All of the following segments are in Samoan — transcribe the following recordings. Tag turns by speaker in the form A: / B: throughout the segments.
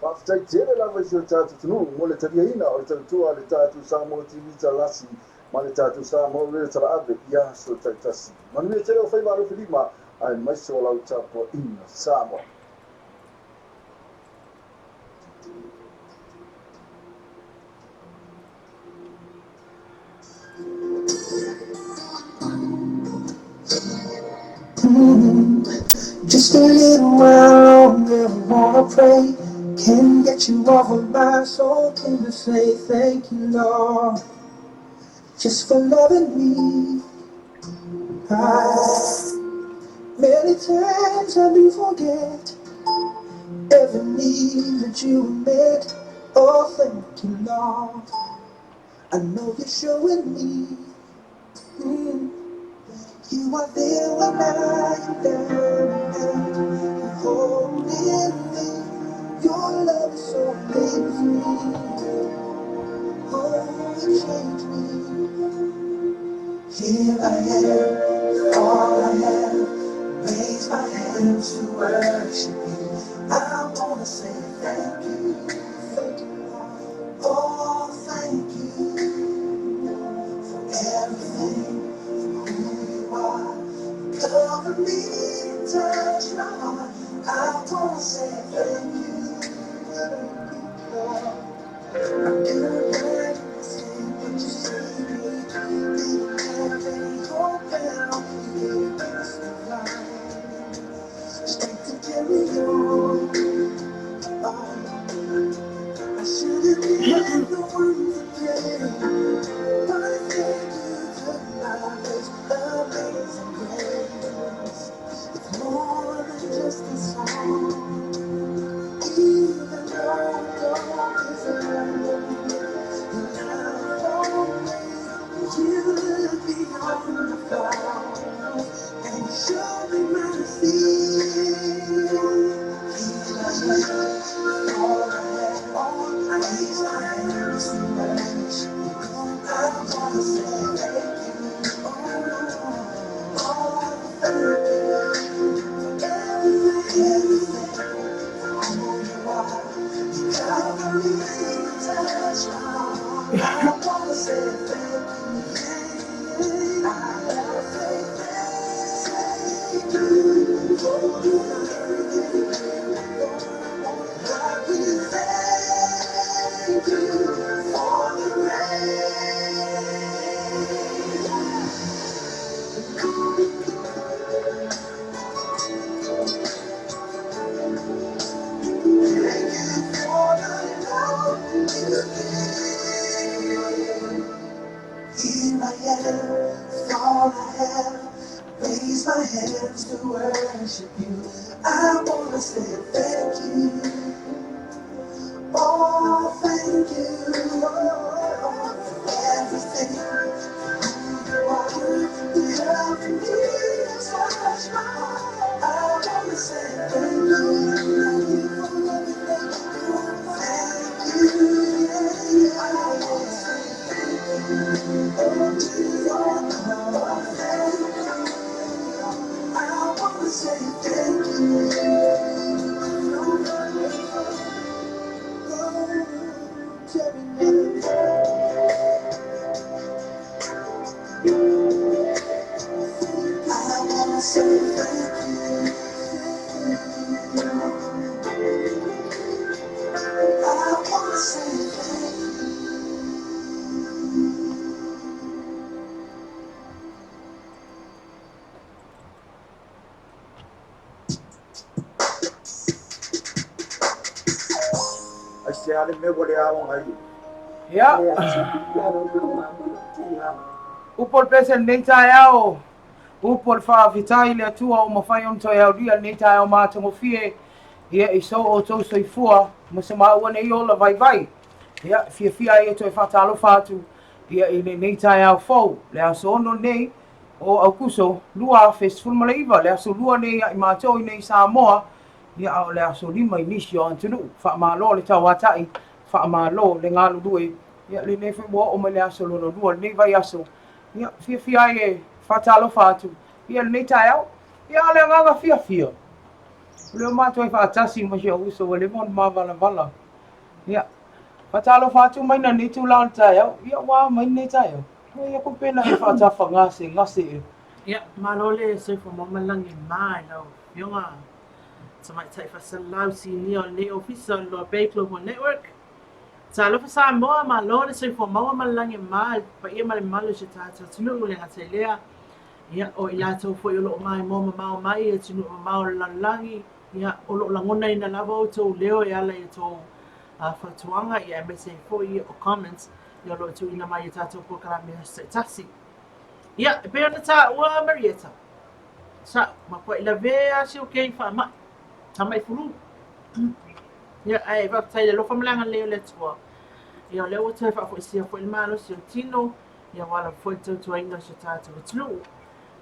A: Faafetai tele lava i si o tatou atunuu mo le taliaina o le tautua a le tatou Samoa TV Talasi ma le tatou Samoa Radio Talaave i aso taitasi. Manuia tele o faiva alofilima aemaise o lau tapuaiga Samoa.
B: Just a little while longer, I wanna pray. Can't get you off of my soul. Can I say thank you, Lord, just for loving me? I, many times I do forget every need that you met. Oh, thank you, Lord. I know you're showing me. You are there when I am down and out. You're holding me. Your love is so amazing. Oh, it changed me. Here I am, all I have. Raise my hands to worship you. I wanna say thank you. Thank you, Lord. Oh, thank you for everything, for who you are. Cover me, touch my heart. I wanna say thank you. Thank you, Lord. I couldn't hide myself, but you see me. Didn't have any hope now. You gave me life. Strength to carry on. Oh, I should have been the one to pay, but I thank you took my place. Amazing grace. It's more than just a song. Even though I don't deserve it, you love me. You look beyond the faults and you show me mercy. All I have, all I desire is to worship you. I wanna say thank you. Oh, oh, thank you for everything, for who you are. You cover me, you touch my heart. I wanna say thank you. I wanna say thank you for everything. God, we thank you for the rain. Thank you for the love you give. Here I am, with all I have. Raise my hands to worship you. I wanna say thank you. Oh, thank you for everything. You are you help me touch my heart. I wanna say thank you. Thank you for loving me. Thank you. Yeah, I wanna say thank you. Oh, Jesus, oh, thank you. I wanna say thank you. I wanna say thank you. I wanna say thank you.
A: Aisea le mea ua le ao ai?
C: Ia. Upu o le pese lenei taeao, upu o le faafetai i le Atua ua mafai ona toe aulia lenei taeao matagofie, ia i so outou soifua ma so maua nei ola vaivai. Ia, e fiafia ai e toe faatalofa atu ia i lenei taeao fou, le aso 6 lenei o Aukuso 2019, le aso 2 nei ia i matou i nei Samoa, Ia, a o le aso 5 i nisi o atunuu. Faamalo le tauatai, faamalo le galulue. Ia, lenei foi ua oo mai le aso lona lua o lenei vaiaso. Ia, fiafia ai e faatalofa atu ia lenei taeao. Ia, a o le agaga fiafia, O lea ua matou ai faatasi ma si ou uso ua leva ona mavalavala. Ia, faatalofa atu mai lenei itula o le taeao. Ia, ua ao mai lenei taeao. Ia, ko pena e faatafagasegase ea.
D: Ia, malo le soifua maua ma le lagi e mama i lau Afioga Tamaitai Faasalalau Sinia o lenei Ofisa o le Loa Bay Global Network. Talofa Samoa, malo le soifua maua ma le lagi e mama i le paia ma le mamalu o si o tatou atunuu, e le gata i lea, ia, o i latou foi o lo o maimoa mamao mai i atunuu mamao o le lalolagi, ia, o lo o lagonaina lava outou leo e ala i a outou fautuaga, ia, aemaise ai foi o comments, ia, o lo o tuuina mai i a tatou polokalame i aso taitasi. Ia, e pei ona taua Marietta, sa matuai lavea lava si ou kei faamai, faamai fulu. Ia, ae faafetai i le alofa ma le agalelei o le Atua, ia, o lea ua toe faafoisia foi le malosi o le tino, ia aua lava foi le tautuaina o si o tatou atunuu.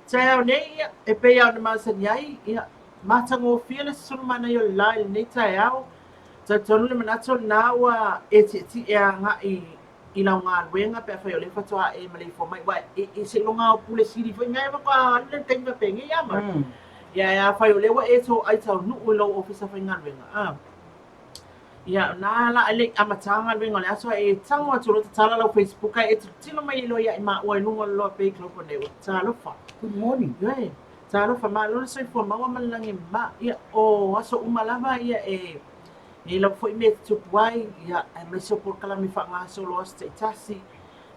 D: Taeao nei, ia, e pei lava ona masani ai, ia, matagofie le sosolo manaia o le la i lenei taeao. Talitonu le manatu o lena ua e tietie agai i lau galuega pe afai o lea faatoa e maleifua mai, aua e seiloga lava o pule sili foi mea ia faatoa alu lea i le taimi faapenei a Murray. Ia ae afai o lea ua e toai taunuu i lou ofisa faigaluega, a. Ia, na la e le i amata galuega o le aso, ae e tago atu loa tatala lau Facebook ae e tilotilo mai ai loa ia i maua i luga o le Loa Bay Global Network. Talofa.
C: Good morning.
D: Ioe. Talofa, malo le soifua maua ma le lagi e mama. Ia, o aso uma lava ia e i ai lava foi mea e tutupu ai, ia, aemaise o polokalame faagasolo aso taitasi,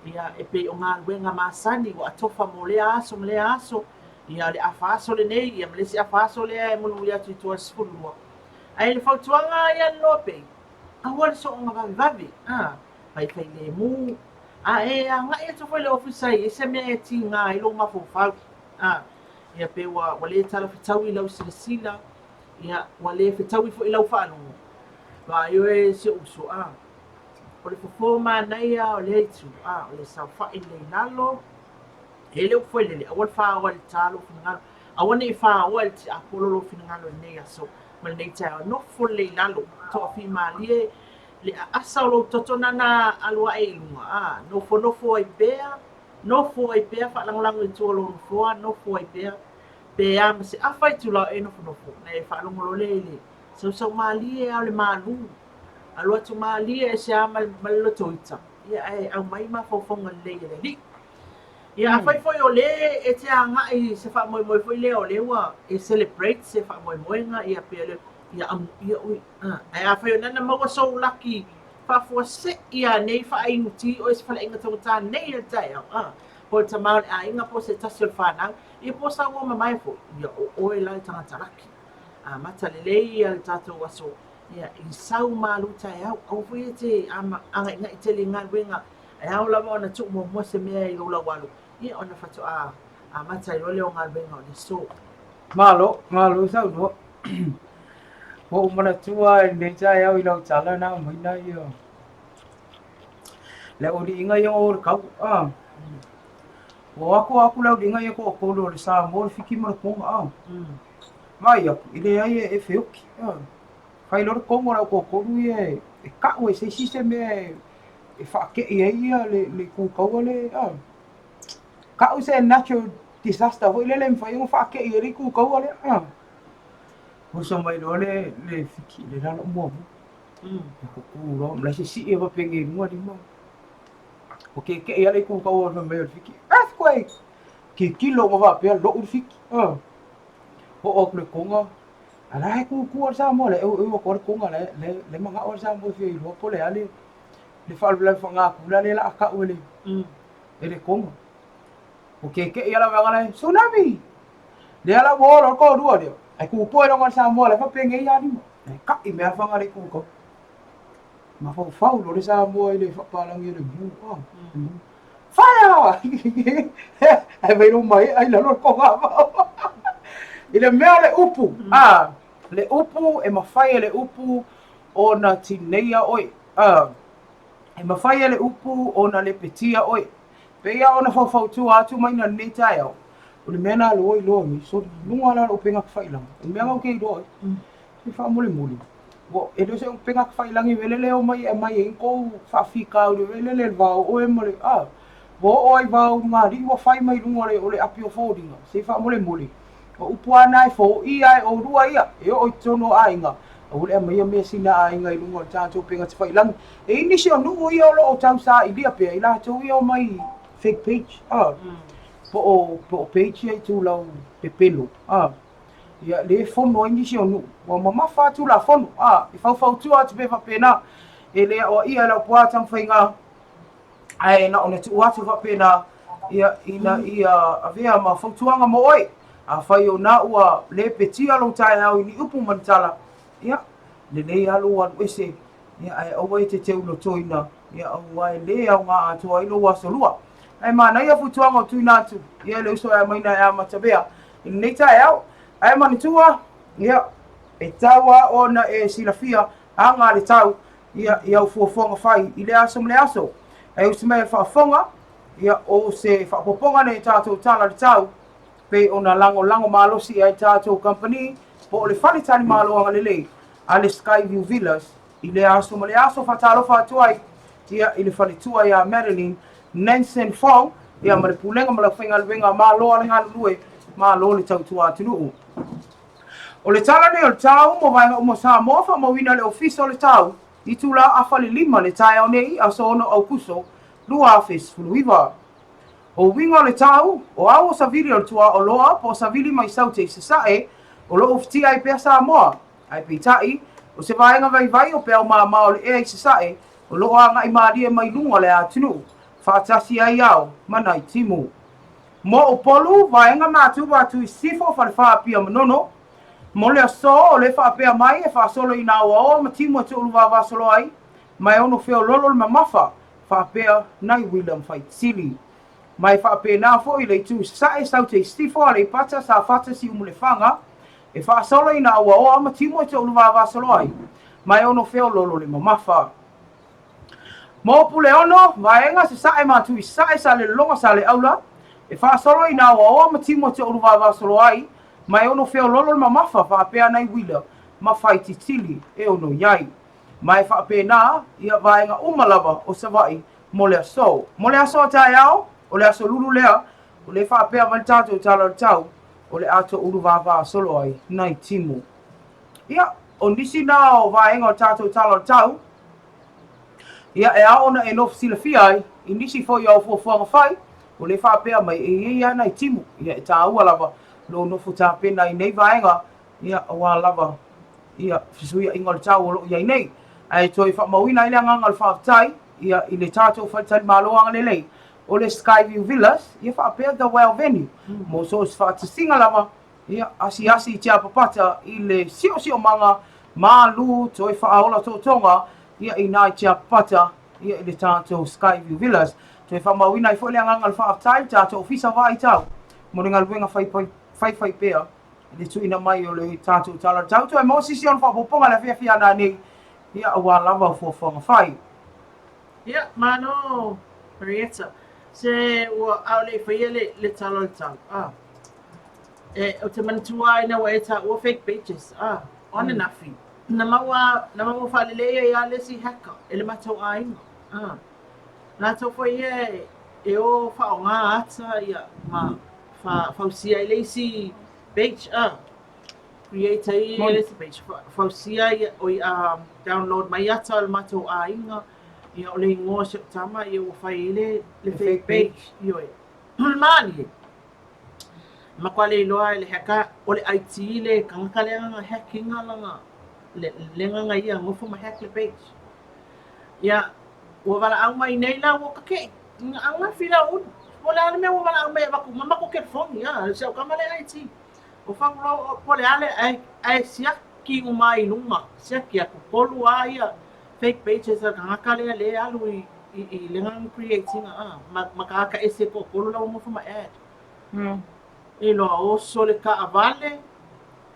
D: ia, e pei o galuega masani ua atofa mo lea aso ma lea aso, ia, o le afa aso lenei, ia, ma le isi afa aso lea e mulimuli atu i tua i le 12. Ae i le fautuaga ia le Loa Bay, aua le soonga vavevave, a, faifai lemu, a e agai atu foi i le ofisa e i ai se mea e tiga ai lou mafaufau, a, ia pe ua, ua le talafetaui lau silasila, ia, ua le fetaui foi lau faalogo, vaai oe si ou uso, a, o le fofo manaia o lea itu, a, o le saofai lelei i lalo, e i ai le upu foi lele, aua le faoa i le ta lou finagalo, Aua ne i faoa e le tiapolo lou finagalo i lenei aso ma lenei taeao. Nofo lelei i lalo, toafimalie le aasa o lou toto nana alu ae i luga, a, nofonofo ai pea, nofo ai pea, faalagolago i tua o lou nofoa, nofo ai pea, pe a ma se afa itula o e nofonofo, ona e faalogo loa lea i le sausau malie lava o le malu, alu atu malie ese lava ma le lotoita, ia ae aumai mafaufauga lelei e le Alii. Ia afai foi o lea e te agai i se faamoemoe foi lea o lea ua e celebrate se faamoemoega ia pe le ia amuia oi a ae afai o lea na maua sou laki faafuasei a nei faainu ti oe se faleaiga taugata nei i le taeao a po o le tama o le aiga po o se tasi o le fanau ia po o sau uo mamae foi ia o oe la le tagata laki. Amata lelei ia le tatou aso ia i sau malu taeao aua foi e te agaigai tele i galuega E ao lava ona tuu muamua se mea i lou laualu, ia ona faatoa amata ai loa lea o galuega o le aso.
C: Malo, malo saunoa. Ua ou manatua i lenei taeao i lau tala na aumai na ia le auliiga ia o le kau. Ah. Ua o atu le auliiga ia toatolu o le Samoa, le Fiti ma le Tonga. Ah. Vaai atu, e leai e feoki. Ah. Fai loa le tonu a le au toatolu ia e kau e se isi se mea e e faakei ai ia le itu taua le a kau se natural disaster foi lele e mafai ona faakei ai le itu taua lea a oso mai loa le le fiki le la lou muamua ia tutu loa ma lai sisii e faapena i luga lima ua kekeʻi lava le itu taua fai mai o le fiki earthquake tilotilo uma faapea lou le fiki a oo atu le Tonga a la e tutu lava le Samoa la e eueu atu lava le Tonga la e manao le Samoa e fia iloa po o le a le le faalavelave faagakula lea o le a tau e le e le Tonga. Ua kekeʻi lava la vaega la e, Tsunami! Lea la ua ola le toalua lea, ae tutu ai loa le Samoa la e faapenei lava lima. Ae kai mai lava faga le itu tau. Mafaufau loa le Samoa i le faapalagi o le mu, ah, le mu. Fire! Ae fai loa mae'a i lalo le togavao. I le mea o le upu, ah, le upu e mafai e le upu ona tineia oe. A, e mafai e le upu ona lepetia oe. Pei lava ona faufautua atu mai na lenei taeao, o le mea na loa iloa nei, soli, luga la o le upegatafailagi, o le mea na ou te iloa ai, se faamolemole, ua, e le o se upegatafailagi mea lea e omai e aumai ai ni tou faafitauli foi lele i le va o oe ma le, a, ua oo lava i va o ulugalii ua fai mai luga o le api o foliga, se faamolemole. O upu lava na e foia ai oulua ia, e oo i totonu o aiga, aua le aumaia mea sina aiga i luga o le tatou upega tafailagi. E i ai nisi o nuu ia o lo o tausailia pea i latou ia omai i fake page, a, po o, po o page ia i tulau pepelo, a, ia, lea e fono ai nisi o nuu, ua mamafa lava Tulafono, a, e faufautua atu pea faapena, e le aoaia e lau puaa Tamafaiga, ae na ona tuu atu faapena, ia, ina ia avea ma fautuaga mo oe. Afai o na ua lepetia lou taeao i ni upu ma ni tala, ia, lelei lava lou alu ese, ia, ae aua e te teulotoina, ia, aua e le aoga atoa ai lou aso lua. Ae manaia fautuaga o tuuina atu, ia, e le uso e amaina e amatamea i lenei taeao. Ae manatua, ia, e tau lava ona e silafia aga a le tau, ia, i au fuafuaga fai i lea aso ma lea aso. Ae usi mai e faafofoga, ia, o se faaopoopoga nei i tatou tala i le tau, pei ona lagolago malosi i ai tatou kamupani po o le faletalimalo agalelei a le Skyview Villas i lea aso ma lea aso. Faatalofa atu ai ia i le faletua ia Madeline Nansen Fong ia ma le pulega ma le aufaigaluega. Malo a le galulue, malo le tautua atunuu. O le tala nei o le tau mo vaega uma o Samoa, faamauina le Ofisa o le Tau itula afa le 5 le taeao nei, aso 6 Aukuso 2019. O uiga o le tau, o ao o savili o le tuaoloa po o savili mai Saute i Sasae o lo o ufitia ai pea Samoa, ae peitai, o se vaega vaivai o peau māmā o le ea i Sasae o lo o agai mālie mai luga o le atunuu, faatasi ai ao ma nai timu. Mo Upolu, vaega Matuba atu i Sisifo, Falefa, Apia, Manono. Mo le aso, o le faapea mai e faasolo i nā oaoa ma timu e toʻulu vavasolo ai, ma e ono feololo le mamafa, faapea nai William Faitili. Ma e faapena foi le itu i Sasae, Saute i Sisifo, Aleipata, Safata, Siumu Lefaga, e faasolo i nā oaoa ma timu e toʻulu vavasolo ai, ma e ono feololo le mamafa. Mo Puleono, vaega Sasae ma Tui Sasae, Salelologa, Saleaula, e faasolo i nā oaoa ma timu e toʻulu vavasolo ai, ma e ono feololo le mamafa faapea nai uila ma Faititili e ono i ai. Ma e faapena ia vaega uma lava o Savaii mo le aso. Mo le aso a taeao, o le aso lulu lea, o lea e faapea mai le tatou tala o le tau, o le a toʻulu vavasolo ai nai timu. Ia, o nisi nā o vaega o le tatou tala o le tau, Ia, e ao ona e nofo silafia ai i nisi foi o au fuafuaga fai, o lea e faapea mai e i ai lava nai timu, ia e tāua lava lou nofo tapena i nei vaega, ia, aua lava ia fesuiaiga o le tau o lo o i ai nei. Ae toe faamauina ai le agaga o le faafetai, ia, i le tatou faletalimalo agalelei o le Skyview Villas, ia faapea The Well Venue, mo so o se faatasiga lava Ia, asiasi i Tiapapata i le siosiomaga malū toe faaola tootoga ia inā i Tiapapata ia i le tatou Skyview Villas. Toe faamauina ai foi le agaga o le faafetai i le tatou Ofisa Vaai Tau mo le galuega faifaipea i le tuuina mai o le tatou Tala o le Tau. Toe maua sisi ona faaopoopoga i le afiafi a nanei ia aua lava fuafuaga fai.
D: Ia, malo Marietta. Se ua ʻaʻole i faia le, le tala o le tau. Ah. E, ou te manatua ai ina ua e taua fake pages, ah, o ananafi. Na maua, na maua faalelei ai lava le isi hacker e le matou aiga. Ah. Latou foi ia e, e o faaaoga ata ia ma fa, fausia ai le isi page, ah. Create ai le isi page, fausia ia, oi, um, download mai ata o le matou aiga, ia o le igoa o si ou tama, ia ua fai ai le, le fake page, ioe. O le malie, matua le iloa e le hacker, o le IT le tagata lea na hack ina lana, le, le na ia nofo ma hack le page. Ia, ua valaau mai nei la ua kake'i, na ananafi la ulu. Po o le a le mea ua valaau mai e avatu uma matou telefoni, a, si au tama lea IT. O fau po o le a le, ae, ae siaki uma ai i luga, siaki atu, tolu lava ia fake pages a le tagata lea lea e alu i, i, i le na create ina, a, ma, ma tagata ese e toatolu la ua nofo ma add. E iloa oso le taavale,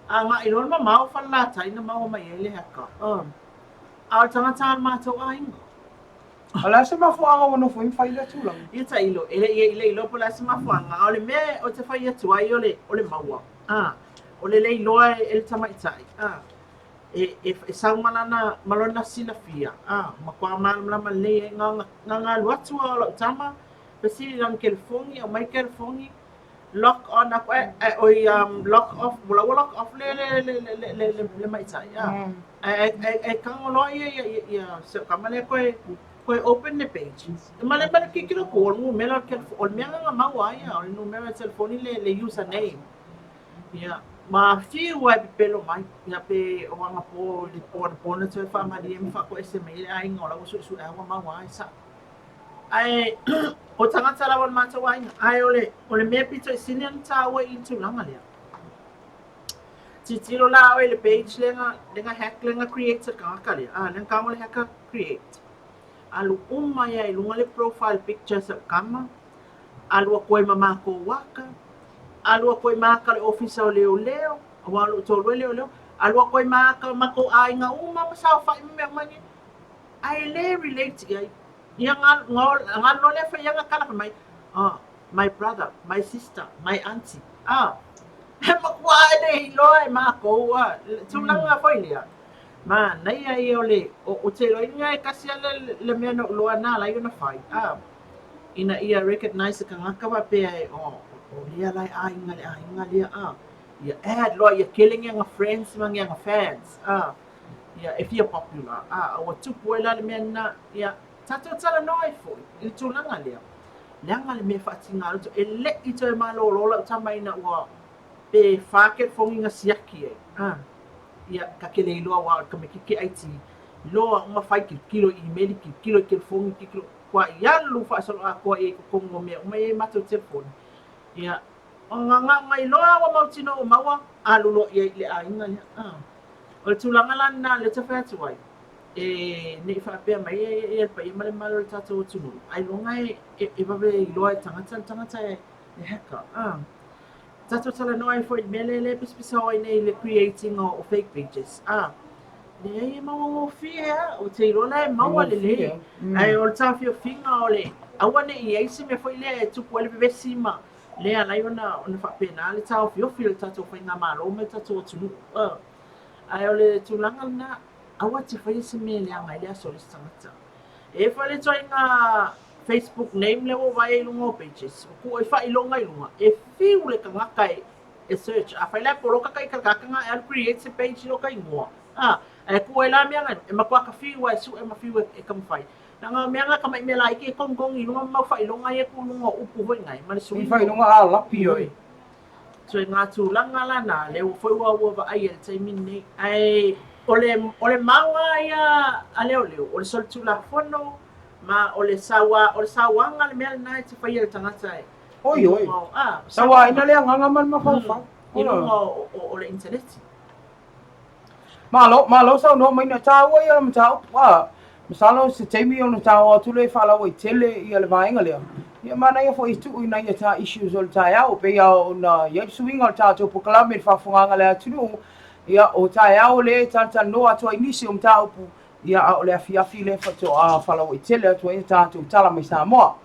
D: agai loa le mamao o Falelatai na maua mai ai le haka. A o le tagata a le matou aiga.
C: O le a se mafuaaga ua nofo ai ma fai lea tulaga?
D: Ia tailo, e le i le iloa po o le a se mafuaaga, a o le mea ou te fai atu ai o le, o le maua, a, o le le iloa e le tamaitai, a, e, e, e sau ma lana, ma lona silafia, a, matua malamalama lelei ai na, na, na alu atu a o lau tama, fesili i lana telefoni, aumai telefoni. Lock on aku ae ae oi lock off ua ua lock off le le le le le le le maʻitai a ae ae ae tago loa ia ia ia ia si au kama lea koe koe open le page ma le ma le tilotilo atu o le numera o le telefoni o le mea lena na maua ai ia o le numera o le telefoni le le user name ia ma fiu lava e pepelo mai ia pe o anapo i le po anapo na toe faamalie ma faatoese mai ai le aiga o la ua suesue a ua maua lava e saʻo. Ae o tagata lava o le matou aiga. Ae o le, o le mea pito i sili ona taua i le tulaga lea. Tilotilo la oe i le page lea na, lea na hack, lea na create e le tagata lea. Ah, lea na tago le hacker create. Alu uma ai lava i luga le profile picture a si au tama. Alu atu ai ma matou aka. Alu atu ai ma aka o le ofisa o leoleo, aua o lou toalua e leoleo. Alu atu ai ma aka o matou aiga uma ma saofai ma mea uma nei. Ae le relate i ai. Ia na na alu loa lea fai ana tala fai mai, oh, my brother, my sister, my auntie. Ah, he matua e le iloa e makou ah, tulaga foi lea. Manaia ia o le, o, o te iloa e tasi lava le, le mea na ou iloa na ala ai ona fai, ah, ina ia recognize e tagata faapea e, oh, o lea la e aiga le aiga lea, ah, ia add loa ia tele ni ana friends ma ni ana fans, ah. Ia, e fia popular, a, ua tupu ai la le mea lena, ia, tatou talanoa ai foi i le tulaga lea, leaga le mea e faatiga loto, e le i toe malolo lau tama ina ua pe fa telefoni na siaki ai, a, ia, ta te le iloa aua o le tamaititi IT, iloa uma fai tilotilo i imeli, tilotilo i telefoni, tilotilo, matuai alu faasoloatoa i ai i totonu o mea uma ia i matou telefoni, ia, ona na ona iloa ua mautinoa ua maua, alu loa i ai i le aiga lea, a. O le tulaga la lena lea ou te fai atu ai, e ne i faapea mai le paia ma le mamalu o le tatou atunuu, ailoga e vave iloa e tagata le tagata e hacker. A. Tatou talanoa ai foi i le mea lea e pisapisao ai nei i le creating o fake pages. A. Leai e maua gofie lava, ou te iloa la e maua lelei. Ae o le taofiofiga o le aua ne i i ai se mea foi lea e tupu ai le vevesi ma lea e ala ai ona faapena le taofiofi o le tatou faigamalo ma le tatou atunuu. Ae o le tulaga lena, aua te faia se mea e leaga ai le aso o le isi tagata. E i ai foi le ituaiga Facebook name lea ua ou vaai ai i luga o pages, ua tuu ai faailoga i luga, e fiu le tagata e search. Afai la e poloka ta ita le tagata lena e alu create se page i lota igoa, ae tuu ai la mea na, e matua ta fiu lava e sue ma fiu e taumafai. Leaga o mea na tamai mea laiti e togitogi i luga ma mau faailoga ia e tuu i luga o upu foi nei ma le suiga.
C: I faailoga ālapi oe.
D: So i ngā tulaga la nā, lea ua foi ua ua vaai ai i le taimi lenei. Ae o le, o le mau lava ia a leoleo, o le solitulafono ma o le saua, o le sauaga le mea lena e te faia e le tagata e.
C: Oi oi.
D: Ah,
C: Sauaina le agaga ma le mafaufau.
D: I luga o, o, o le initaneti.
C: Malo, malo saunoa mai na tāua ia le mataupu. A, masalo se taimi ona tāua atu lea e faalauaitele ia le vaega lea. Ia manaia foi e tuu i nai a tā issues o le taeao, pei lava ona i ai le suiga o le tatou polokalame i le faafofogaaga a le atunuu, ia o taeao lea e talatalanoa atu ai nisi o mataupu, ia a o le afiafi lea faatoa faalauaitele atu ai a tatou tala mai Samoa.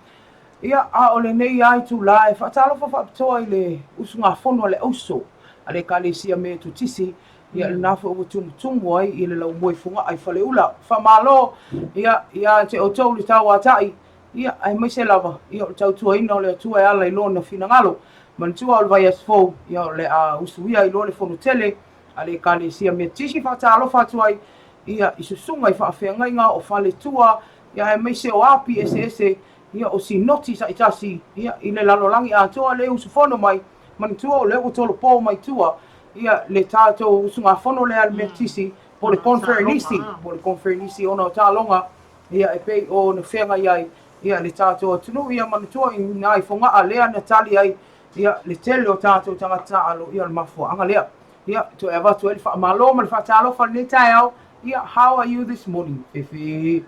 C: Ia, a o lenei lava itula e faatalofa faapitoa i le usugafono a le auso a le Ekalesia Metotisi, ia lena foi ua tumutumu ai i le laumoe Fogaa i Faleula. Faamalo, ia, ia te outou le tauatai, ia, aemaise lava, ia, o le tautuaina o le Atua e ala i Lona finagalo. Manatua o le vaiaso fou, ia, o le a usuia ai loa le fono tele a le Ekalesia Metotisi, faatalofa atu ai, ia, i susuga i faafeagaiga o faletua, ia, aemaise o api eseese, ia, o sinoti taitasi, ia, i le lalolagi atoa le usufono mai, manatua o lea ua tolopo mai tua, ia, le tatou usugafono lea a le Metotisi, po o le Koneferenisi, po o le Koneferenisi ona o taaloga, ia, e pei ona feagai ai, ia, le tatou atunuu, ia, manatua i ina i Fogaa lea na tali ai, ia, le tele o tatou tagata taaalo, ia, o le mafuaaga lea. Ia, toe avatu ai le faamalo ma le faatalofa i lenei taeao. Ia, how are you this morning? Fefe,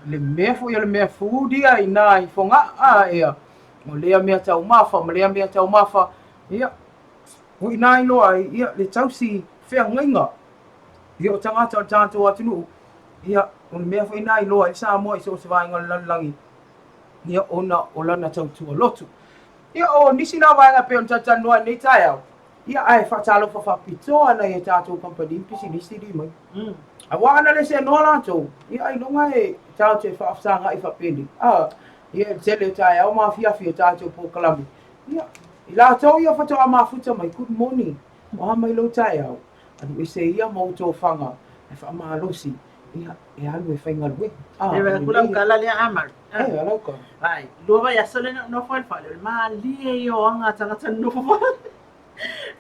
C: le mea foi o le mea food ia ina i Fogaa, a, ia, o lea mea taumafa ma lea mea taumafa, ia, o ina iloa ai, ia, le tausi feagaiga, ia, o tagata o le tatou atunuu, ia, o le mea foi ina iloa ai le Samoa i so o se vaega o le lalolagi, ia, ona o lana tautua lotu. Ia, o nisi na vaega e pei ona talatalanoa i lenei taeao, Ia, ae faatalofa faapitoa nai a tatou kamupani pisinisi li mai. Aua ana le seanoa latou, ia ailoga e tatou te faafesagai faapenei. A, ia, i le tele o taeao ma afiafi o tatou polokalame. Ia, I latou ia faatoa mafuta mai, good morning, o a mai lou taeao, alu ese ia ma ou tofaga e faamalosi, ia, e alu e faigaluega.
D: Ah, e vaai atu lau tala lea a Mari.
C: E, a lau tala.
D: Ai, lua vaiaso lea na ou nofo ai i le fale, o le malie ia o aga a tagata nonofo fale.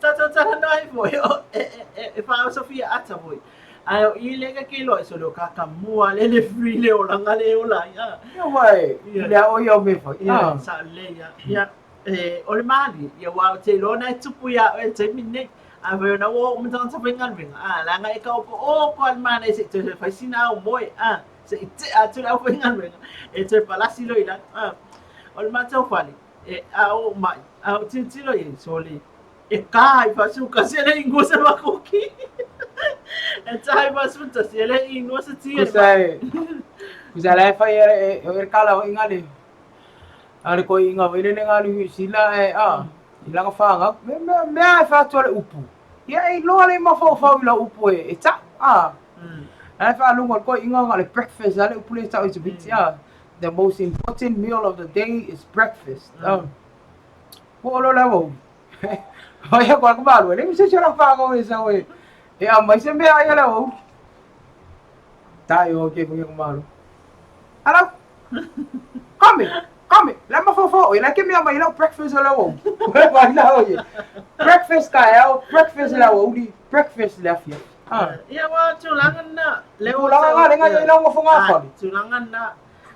D: Tatou talanoa ai foi, o, e, e, e, e faaosofia ata foi. Ae o i lea ke iloa sole o kaka mua le le free le olaga le ola ai. Ah.
C: Ia wai,
D: Ia.
C: le ao ia o me fai.
D: Ia,
C: Ah.
D: sa lelei ia. Ia, e, o le malie, ia aua ou te iloa na e tupu iā oe i le taimi lenei. Afai ona ua oo ma tagata faigaluega, a, leaga e taotooko lava le manaia se i toe fai sina aumoe, a, se i tea atu le aufaigaluega, e toe palasi loa i lalo. A, o le matou fale, e, a oo mai, a ou tilotilo i ai, sole, e ka i 41 e le inua se makoki. E ta i 41 e le inua se tia.
C: Kusa e, kusa la e fai e, e, e kala o inga le, a le koi inga wele le ngā Niu Sila e, a, i langa whāngau, me, me, mea e whātua le upu. Ia e iloa le mafaufau i lau upu e, e tau, a. A e whaalunga le koi inga nga le breakfast, a le upu le tau i te biti, a. The most important meal of the day is breakfast. A. Ua olo le awauli. Vai a koa ka malu, le se se la whāngau e sau e, e a mai se mea ai a le awauli. Tai o ke koe ka malu. Hello. Come, come. La mafaufau oe, la ke mea mai lau breakfast o le awauli. Koe vai la oe. Breakfast taeao, breakfast le awauli, breakfast le afiafi. Ah.
D: Ia ua tulaga lena.
C: Le tulaga lena le ngai lau ngofonga fale.
D: Tulaga lena.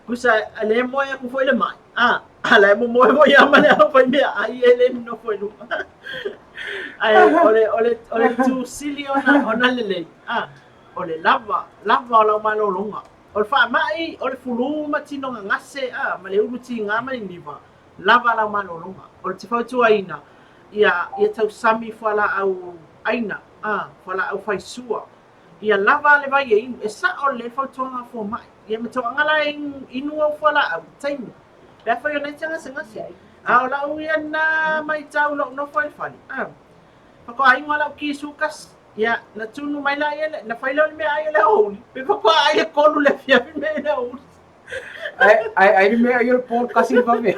D: Kusa le moe aku foi le mai. Ah, ala e momoe foi ia ma le au fai mea ai e le nofo i luga. Ai o le o le o le tu sili ona ona lelei. Ah, o le lava, lava o lau malologa. O le faamai, o le fulu ma tino gagase, a, ma le ulu tiga ma le niva, lava lau malologa. O le te fautuaina, ia, ia tausami fualaau aina, a, fualaau faisua, ia lava le vai e inu. E sao lelei le fautuaga a fomai. Ia ma toaga la e inu au fualaau i taimi, pe afai o na e te gasegase. A o lau ia lena maitau i lou nofo ai i le fale, a, faatoa inu lava lau kisu tasi. Ia, na tunu mai la ia, na fai lea o le meaai o le aoauli, pe faatoa ai le 3 i le afiafi mea i le aoauli.
C: Ai, ai, ai le mea ai o le po kasi le vave.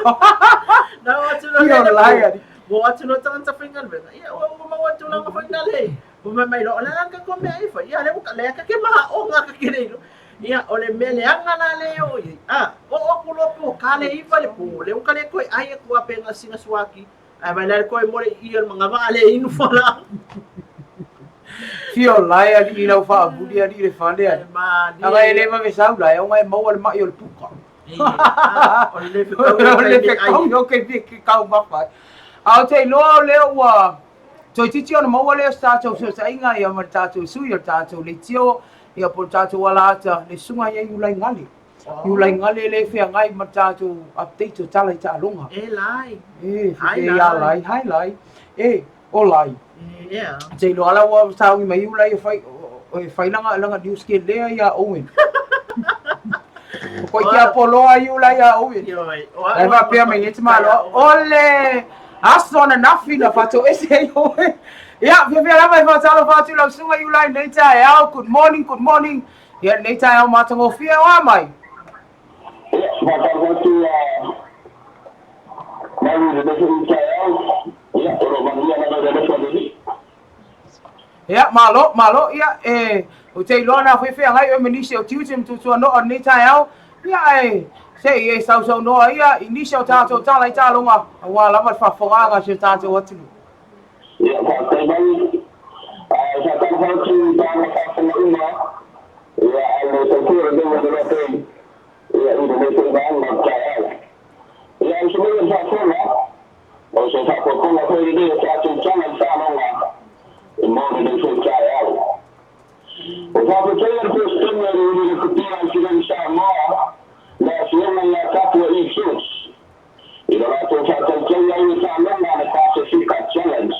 D: Na o atu loa
C: Ia
D: le
C: lai
D: po,
C: ali.
D: ua o atu loa tagata faigaluega, ia ua ua maua tulaga foi na le, ua fai mai loa, o le a le tatou mea e fai, ia lea ua lea ta te mahaoga ta te le iloa. Ia, o le mea leaga la lea e oo i ai, a, oo atu loa po ta le 9 le po, lea ua ta le toe ai atu lava pe na sina suaki, Ae vai la le koe mo le i o le manava a le inu fualaau.
C: Fia o lae alii lau faamuli alii le fale alii. Aga e le vave sau lae ona e maua le mai o le puka.
D: O le
C: O le fekaui o ke ke taumafa ai. A ou te iloa o lea ua toeitiiti ona maua lea o se tatou fesootaiga ia ma le tatou sui o le tatou leitio ia po o le tatou alaata le susuga ia Iulaigale. Iulaigale le feagai ma le tatou update o tala i taaloga.
D: E lai.
C: E,
D: Hi,
C: e ia
D: Lai.
C: lai, hi lai. E, o lai.
D: Yeah.
C: Te iloa la ua saogi mai Iulai e fai, e fai langa, langa news ke lea ia Owen. O koe kia poloa Iulai ia Owen.
D: Ioe. O
C: Lai faapea mai nei te maloa, o le aso ananafi na faatoese ai oe. Ia, fiafia lava e faatalofa atu i lau susuga Iulai i lenei taeao. Good morning, good morning. Ia, lenei taeao matagofie, o a mai?
E: Ia, faatalofa atu a Malu i lenei foi taeao. Ia, o lo o manuia lava i le alofa o le Alii.
C: Ia, malo, malo, ia, e, ou te iloa na feafeagai oe ma nisi o tiute ma tuatuanoa o lenei taeao, ia, ae, se i e sausaunoa ia i nisi o tatou tala i taaloga, aua lava le faafofogaaga a si o tatou atunuu.
E: Ia, faafetai mai. Ae faatalofa atu i taga faafofoga uma, ia, a le tautua lenei ua iloa pei, ia, i lenei foi vaega o le taeao. Ia, o se mea ia faafofoga, o se faapoapoga foi lenei o tatou tala i faaloga mo lenei foi taeao. Ua faafetaia le Peresetene o le Iunivesite a Isireli Samoa, le Afioga ia Tapua E. Schultz, I lo latou faatautaia ai le taaloga a le Pasefika Challenge,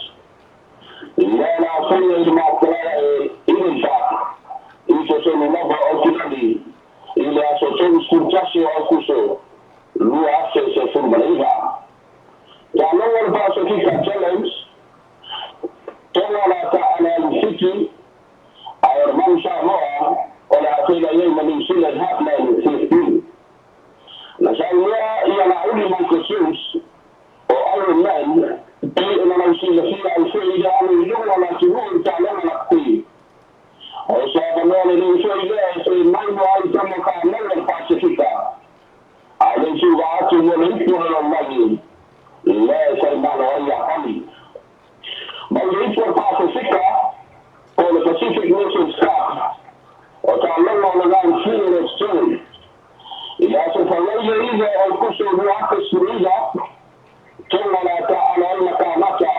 E: i mea na afaia i le matalaea e Eden Park i totonu lava o Aukilani i le aso 31 o Aukuso 2019. Taaloga o le Pasefika Challenge, Tonga la taala i Fiti, ae o le Manu Samoa o le a feiloai ai ma New Zealand Heartland 15. Na saunoa ia Laauli Michael Sims o Iron Man silafia ai foi le alu i luga o le atunuu i taaloga lakapi. O se avanoa lelei foi lea e toe maimoa ai tama fanau a le Pasefika, a le tuva atu mo le ipu o le lalolagi lea e faimalo ai Iapani. Mai le ipu o le Pasefika po o le Pacific Nations Cup, o taaloga o le Round 3 o le totogi. I le aso Faraile 9 o Aokuso 2019, Tonga o le a taaalo ai ma Kanata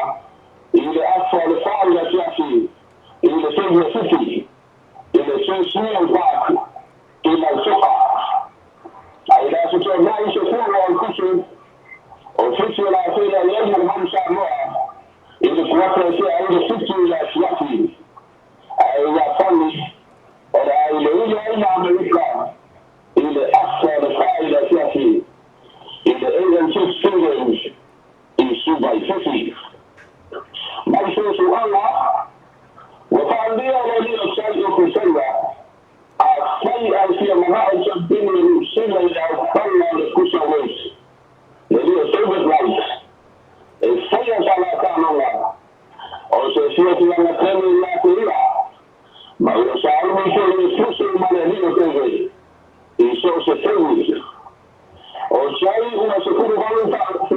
E: i le afa o le 4 i le afiafi i le Saviour City i le Suisniel Park i Lautoka. A i le aso Toonai 10 o Aokuso, o Fiti o le a feiloai ai ma le Manu Samoa i le kuata e tea ai le 7 i le afiafi. Ae i Iapani, o le a iloilo ai ma Amerika i le afa o le 4 i le afiafi i le ANC Stadium i Suva i Fiti. Mai suesuega, ua faaalia e le Alii o Sai o Kusaia, afai ae fia manao le Siamupini o Niu Sila i le aopaga o le Cruiserweight, le Alii o David Wright, e faia sa la taaloga, o se fiafiaga tele ia te ia, ma ua sauni foi le Kuso ma le Alii o David i so o se taimi. O Sai ua 18